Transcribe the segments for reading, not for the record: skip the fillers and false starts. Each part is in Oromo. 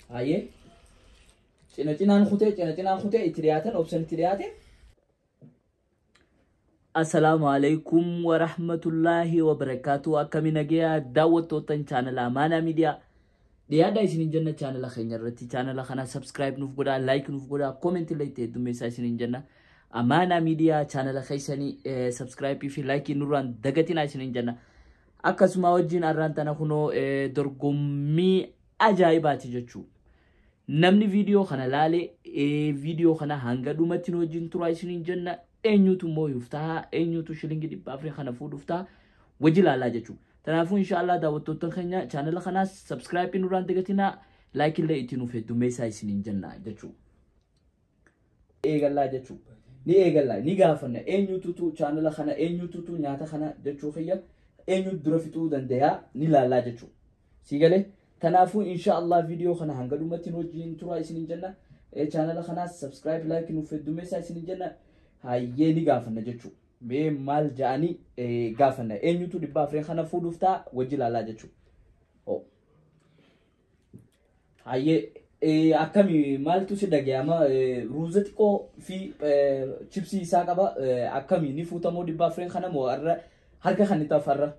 Hayyee cina cinaan kutee, cina cinaan kutee itti dhiyaatan, obsan itti dhiyaate. Assalaamu alaikum wa rahmatullahi wa barakaatu. Akkami nagayaa daawwattootan chaanala Amaanaa Miidiyaa? Dhiyaadhaa isiniin jenna chaanala keenya irratti. Chaanala kana subscribe nuuf godhaa, like nuuf godhaa, comment illee itti heddummeessaa isiniin jenna. Amaanaa Miidiyaa chaanala keessanii subscribe fi like nurraan dagatinaa isiniin jenna. Akkasuma wajjin arraan tana kunoo dorgommii ajaa'ibaati jechuudha. Namni viidiyoo kana laale, viidiyoo kana hanga dhumatti nu wajjin turaa isiniin jenna. Eenyutu mooyuuf ta'a, eenyutu shilingii 400 kana fuudhuuf ta'a, wajji ilaalaa jechuudha. Kanaafuu inshaallah daawwattoota keenya chaanala kanaas subscribe nurraan dagatinaa, like illee itti nuuf heddummeessaa isiniin jenna jechuudha. Eegallaa jechuudha. Ni eegallaa, ni gaafanna eenyututu chaanala kana, eenyututu nyaata kana jechuu kiyya, eenyutu dura fixuu danda'a ni ilaallaa jechuudha. Si galee? Kanaafuu inshaallah viidiyoo kana hanga dhumatti nu wajjin turaa isiniin jenna. Chaanala kanaas subscribe, like nuuf heddummeessaa isiniin jenna. Hayyee ni gaafanna jechuudha. Mee maal ja'anii gaafanna, eenyutu 400 kana fuudhuuf ta'a wajji ilaalaa jechuudha. Hayyee akkami, maaltu si dhaga'ama? Ruuza xiqqoo fi chipsii isaa qaba. Akkami, ni fuutamoo 400 kana moo har'a harka kan itti afarra?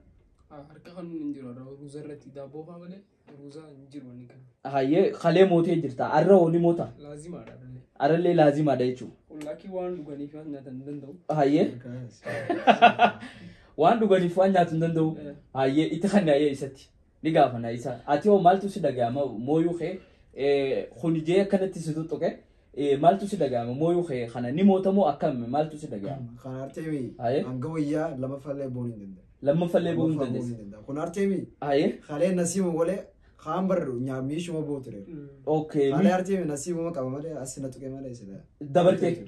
Harka kan hin jiru, ruuza irratti daabboo fa'aa malee ruuza hin jiru wanni kana. Hayyee kalee mootee jirta. Har'a hoo ni moota? Laazimaadha illee. Har'allee laazimaadha jechuudha. Lakkii, waan dhuganiif waan nyaatan hin danda'u. Hayyee waan dhuganiif waan nyaatu hin danda'u. Hayyee itti kan hayyee isatti ni gaafanna isa. Ati hoo maaltu si dhaga'ama mooyuu kee kunijee akkanatti si tuttuqe, maaltu si dhaga'ama mooyuu kee kana ni mootamoo akkam, maaltu si dhaga'ama? Kan arteemi Hayyee. hanga wayyaa lammaffallee boon hin danda'u. Lammaffallee boonuu hin dandeessa. Kun arteemi Hayyee. kalee nasiimu golee kaan barru nyaamiishuma boo ture. Okay. Kalee arteemi nasiibuma qaba malee as na tuqe malee sila. Dabarte.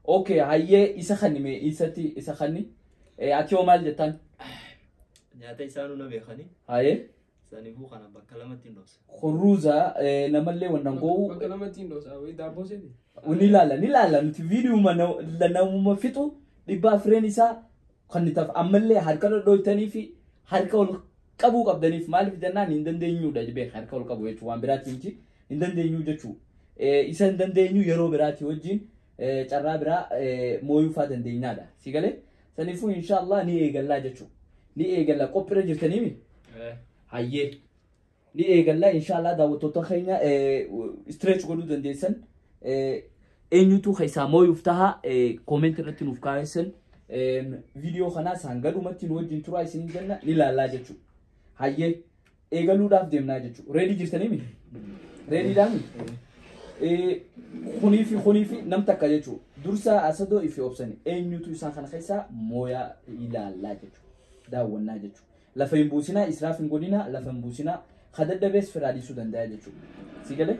Okay, hayyee isa kanni isatti isa kanni. Ati hoo maal jettan? Nyaata isaanuu na beekanii. Hayyee. Saniifuu kana bakka lamatti hin dhoofse. Ruuza namallee wannan ga'u. Bakka lamatti hin dhoosa wayii daabboo seeti. Ni ilaalla, ni ilaalla nuti viidiyuma namuma fixu 400 isaa kan ni taaf ammallee harka dhodhooytanii fi harka ol qabuu qabdaniif, maaliif jennaan hin dandeenyuudha beek, harka ol qabu jechuudha, waan biraatti miti, hin dandeenyu jechuudha. Isa hin dandeenyu yeroo biraatti wajjin carraa biraa mooyuu faa dandeenyaadha. Si galee? Saniifuu inshaallah ni eegallaa jechuudha. Ni eegalla, qophiirra jirtaniimi? Hayyee. Ni eegallaa inshaallah daawwattoota keenya, stretch godhuu dandeessan. Eenyutu keessaa mooyuuf taha comment irratti nuuf kaa'essan. Viidiyoo kanaas hanga dhumatti nu wajjin turaa isiniin jenna, ni ilaallaa jechuudha. Hayyee eegaluudhaaf deemnaa jechuudha. Ready jirtaniimi? Readydhaami? Kunii fi kunii fi nam takka jechuudha. Dursa asadoo ifi obsani eenyutu isaan kana keessaa mooyaa ilaallaa jechuudha. Daawwannaa jechuudha. Lafa hin buusinaa, israaf hin godhinaa, lafa hin buusinaa. Kadaddabees firaa dhiisuu danda'a jechuudha. Si galee?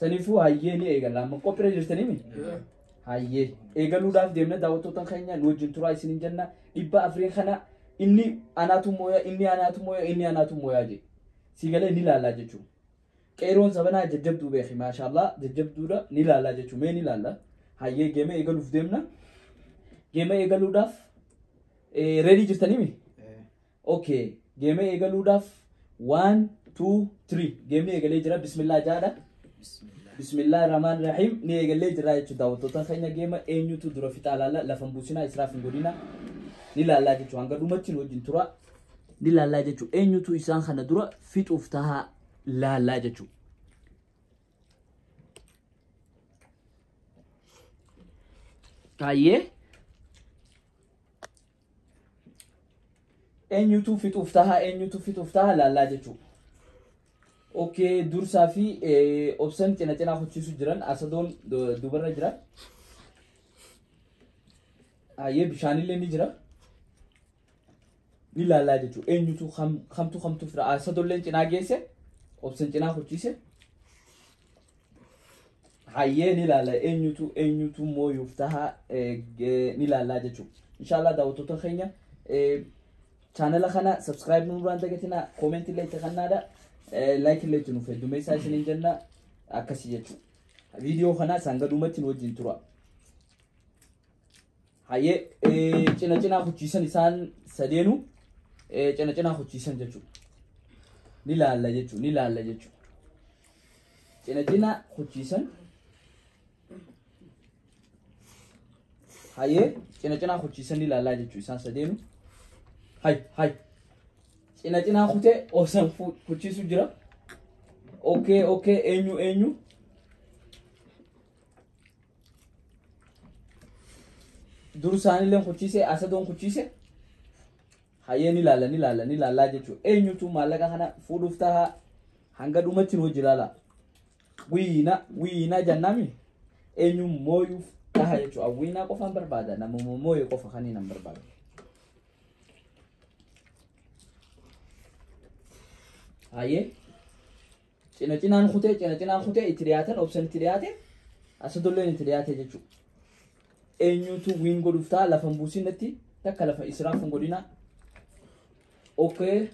Saniifuu hayyee ni eegalla. Amma qophiirra jirtaniimi? Hayyee eegaluudhaaf deemna daawwattoota keenya, nu wajjin turaa isiniin jenna. 400 kana inni anaatu mooyaa, inni anaatu mooyaa, inni anaatu mooyaa jedhe. Si galee? Ni ilaallaa jechuudha. Qeeroon sabanaa jajjabduu beeki, maashaallah jajjabduudha, ni ilaallaa jechuudha. Mee ni ilaalla. Hayyee geema eegaluuf deemna. Geema eegaluudhaaf ready jirtaniimi? Okay, geema eegaluudhaaf 1 2 3 geemni eegalee jira, bismillah jaadha. Bismillah rahmaan rahiim, ni eegalee jira jechuudha daawwattoota keenya, geema eenyutu dura fixaa laalla, lafa hin buusinaa, israaf hin godhina, ni ilaallaa jechuudha, hanga dhumatti nu wajjin tura, ni ilaallaa jechuudha, eenyutu isaan kana dura fixuuf tahaa laallaa jechuudha. Hayyee eenyutu fixuuf tahaa, eenyutu fixuuf tahaa laallaa jechuudha. Okay, dursaa fi obsan cina cinaa hojjiisu jiran, asadoon dubarra jira. Hayyee bishaanillee ni jira. Ni laallaa jechuudha. Eenyutu kamtu kamtu fira, asadoolleen cinaa geesse, obsan cinaa hojjiise. Hayyee ni laalla, eenyutu eenyutu mooyuuf tahaa ni laallaa jechuudha. Inshaallah daawwattoota keenya, chaanala kana subscribe nurraan dagatinaa, comment illee itti kennaadha. Like illee itti nuuf heddummeessaa isiniin jenna akkasii jechuudha. Viidiyoo kanaas hanga dhumatti nu wajjin tura. Hayyee cina cinaa hojjiisan isaan sadeenu cina cinaa hojjiisan jechuudha. Ni laalla jechuudha, ni laalla jechuudha. Cina cinaa kuchiisan. Hayyee cina cinaa kuchiisan ilaalaa jechuudha isaan sadeenu. Hay hay. Cina cinaa kutee obsan kuchiisu jira. Okay okay eenyu eenyu. Dur isaanillee kuchiise asadoon kuchiise. Hayyee ni ilaalla ni ilaalla ni ilaallaa jechuudha. Eenyutu maallaqa kana fuudhuuf ta'a hanga dhumatti nu hojii ilaala. Wiina wiina jennami eenyu mooyuuf ta'a jechuudha. Wiinaa qofaan barbaada nama mooyee qofa kan hin barbaadu. Hayyee cina cinaan kutee cina cinaan kutee itti dhiyaatan obsan itti dhiyaate asadolleen itti dhiyaate jechuudha. Eenyutu wiin godhuuf ta'a lafa hin buusinatti takka lafa israaf hin godhina. Okay.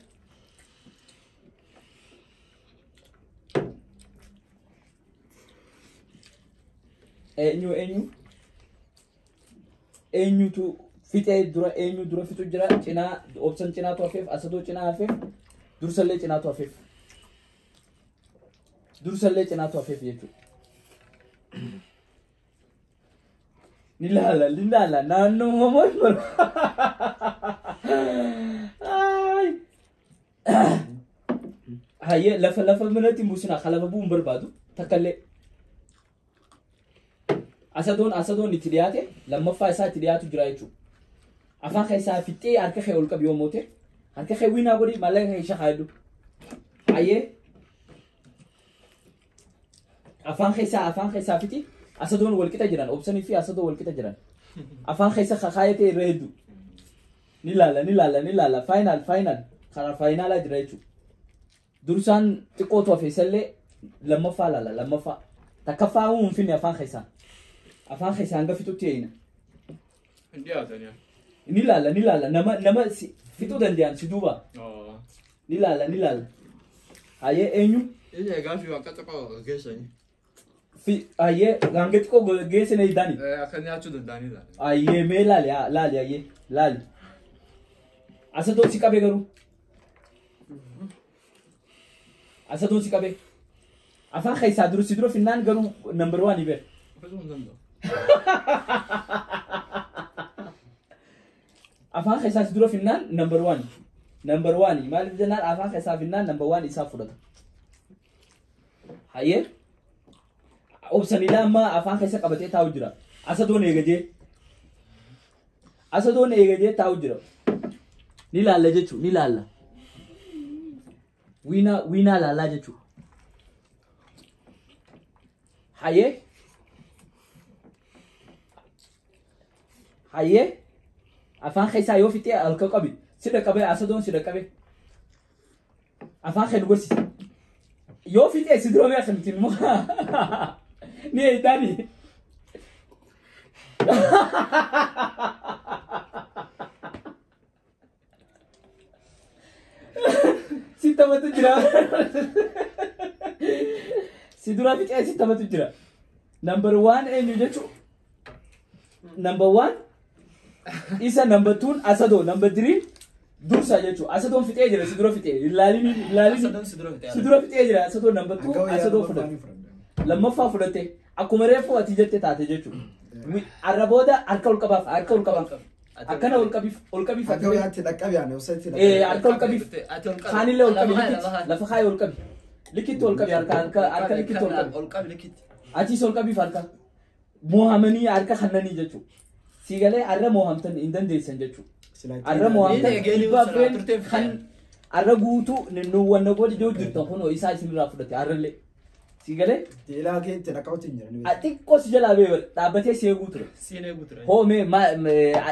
Eenyu eenyu eenyutu fixee dura eenyu dura fixu jira cinaa obsan cinaatu hafeef asadoo cinaa hafeef dursallee cinaatu hafeef dursallee cinaatu hafeef jechuudha. Ni laala ni laala naannoo mamoon bara. Hayyee lafa lafa manatti hin buusinaa ka lafa bu'uu hin barbaadu takkallee. Asadoon asadoon itti dhiyaate lammaffaa isaa itti dhiyaatu jira jechuudha. Afaan keessaa fixee harka kee ol qabi yoo moote harka kee wiinaa godhi maallaqa kee isha kaayadhu. Hayyee afaan keessaa fixi asadoon wal qixa jiran obsanii fi asadoo wal qixa jiran. Afaan keessa kakaayatee irra hedduu. Ni laala ni laala ni laala faayinaal faayinaal karaa faayinaalaa jira jechuudha. Dursaan xiqqootu hafe isallee lammaffaa laala lammaffaa takkaffaa uumuun finne afaan keessaa. Afaan keessaa hanga fixutti eeyina. Hin dhiyaatan yaa. Ni laala ni laala nama nama fixuu danda'an si duuba. Ni laala ni laala. Hayyee eenyu? Inni egaa fi waan xiqqoo geessanii. Hayyee hanga xiqqoo geessanii daani. Akka nyaachuu danda'anii laala. Hayyee mee laali laali hayyee laali. Asadoon si qabee garuu. Asadoon si qabee. Afaan keessaa dura si dura finnaan garuu number 1 beer. Fixuu hin danda'u. Afaan keessaa si dura finnaan number 1. Number 1 maaliif jennaan afaan keessaa finnaan number 1 isaa fudhata. Hayyee obsanilaa amma afaan keessa qabatee taa'u jira. Asadoon eegajee. Asadoon eegajee taa'u jira. Ni laalla jechuudha ni laalla. Wiinaa wiinaa laallaa jechuudha. Hayyee. Hayyee afaan keessaa yoo fixee halkan qabi si dhaqqabe asadoon si dhaqqabe afaan kee nu gorsi yoo fixee si dura beekan miti immoo ni eeyitaani. Si taphatu jira si dura fixee si taphatu jira. Number 1 eenyu jechuudha. Number 1 isa number 2 asadoo number 3 dursa jechuudha. Asadoon fixee jira si dura fixee ilaalini ilaalini Asadoon si dura fixee. si dura fixee jira asadoo number 2 asadoo fudhate. Lammaffaa fudhate akkuma reefu ati jette taate jechuudha. Arra booda harka ol qabaaf harka ol qabaaf akkana ol qabiif ol qabiif Hanga wayyaatti dhaqqabi yaane obsatti dhaqqabi. Harka ol qabiif kaanillee ol qabi likitti lafa kaayee ol qabi likitti ol qabi harka harka harka likitti ol qabi. Ol qabi likitti. Achiis ol qabiif harka moohamanii harka kannanii jechuudha. Siigalee arra moohamtan hin dandeessan jechuudha. Arra moohamtan dhibbaa fireen kan arra guutuu wanna godhi jiru jirtan kunoo isaa isinirraa fudhate arrallee. Siigalee Teelaa kee itti dhaqqabutti hin jiran. xiqqoo si jalaa bee dhaabbatee si eeguu ture. Siin eeguu ture. Hoo mee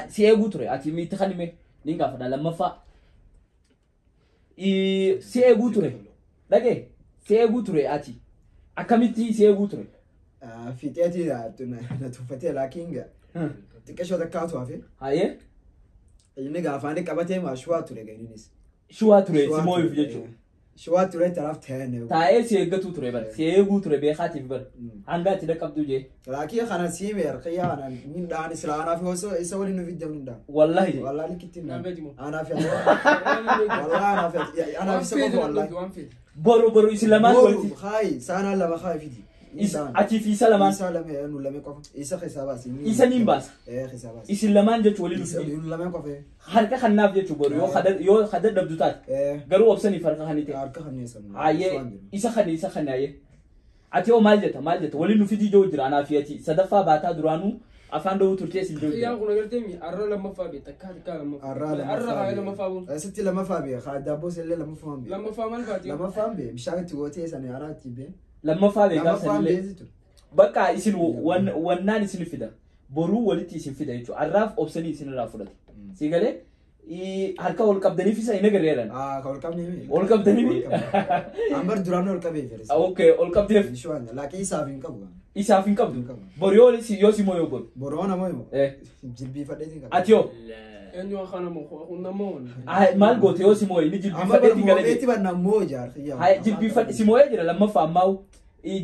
si eeguu ture ati miitti kan hime ni gaafadha lammaffaa. Si eeguu ture dhagee si eeguu ture ati akkamitti si eeguu ture. Fixeetii na tuffatee laakiin xiqqeeshoo takkaatu hafe. Hayyee Inni gaafa inni qabatee maa shuwaa ture ganiinis. Shuwaa ture si mooyuuf jechuudha. Shuwaa ture taraaf ta'ee Taa'ee si eeggatuu ture bara si eeguu ture beekaatiif bara hanga ati dhaqqabdu jee. Laakiin kana siime harkiyyaa kana hin dhaani sila anaaf osoo isa waliin nuuf ijjamnu hin dhaani. Wallahi. Wallahi likkitti hin Naan dhaani. beekmu. Anaaf wallahi anaaf isa qofa wallahi. Waan fedhe. Boru isin lamaan Boru walitti. Haayi saanaa lama haayi fidi. Atii fi isa lamaan. Isa lame nu lame qofa. Isa keessaa baasi. Isa niin baasa. Ee keessaa baasi. Isin lamaan jechuun waliin Isa dhufti. nu lame qofa. Harka kannaaf jechuun boru yoo hada dhabdu taate. Ee Garuu obsaniif harka kanite. Harka kanneessa. Hayyee isa kan isa kan hayyee. Ati hoo maal jetta maal jetta waliin nu fidii jiru jira anaa fi ati sadaffaa baataa duraanuu afaan dhowuu turtee isin jiru Xiyyaan jira. kun agartee mi arra lammaffaa bee takkaa takkaa lammaffaa. Arraa Arra haa lammaffaa buun. Sitti lammaffaa bee haa daabboo illee lammaffaa bee. Lammaffaa maal baatee? Lammaffaan bee bishaan itti gootee sana araa itti bee. Lammaffaa beekaa Lammaffaan sanillee. bee situ. Bakka isin wannaan isin fida. Boruu walitti isin fida jechuudha. Arraaf obsanii isin irraa fudhate. Si galee harka ol qabdaniif isa hin agarreeran. Aa ka ol qabnee mi? Ol qabdanii mi? Ambar duraan ol qabee fedhe. Okay, ol qabdeef. Bishaan laaqii isaaf hin qabu. Isaaf hin qabdu. Boru yoo si moo yoo boru. Boroo nama himu. Eh. Jilbiifadheetiin qaba. Ati yoo Eenyu kana moo kun nama waan. Maal goote yoo si moo inni Amma jilbiifadheetiin gala moomeetti jedhe. bannaa moo jaar. Haa jilbiifadhe si moo'ee jira lammaffaa ammaa'u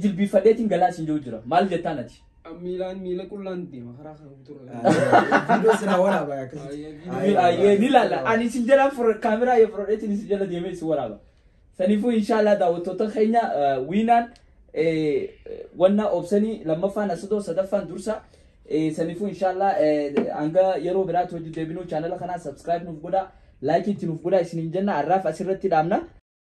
jilbiifadheetiin galaa siin jiru jira. Maal jettaan ati? Miilaan miila qullaan deema karaa kana tura. Viidiyoo sina waraaba akkasitti. Ayyee ni laala. Ani isin jala kaameraa yoo fudhadheetiin isin jala deemee isin waraaba. Saniifuu inshaallah daawwattoota keenya wiinaan wanna obsanii lammaffaan asadoo sadaffaan dursa. Saniifuu inshaallah hanga yeroo biraatti hojii deebinuu chaanala kanaa subscribe nuuf godhaa like itti nuuf godhaa isiniin jenna har'aaf asirratti dhaabna.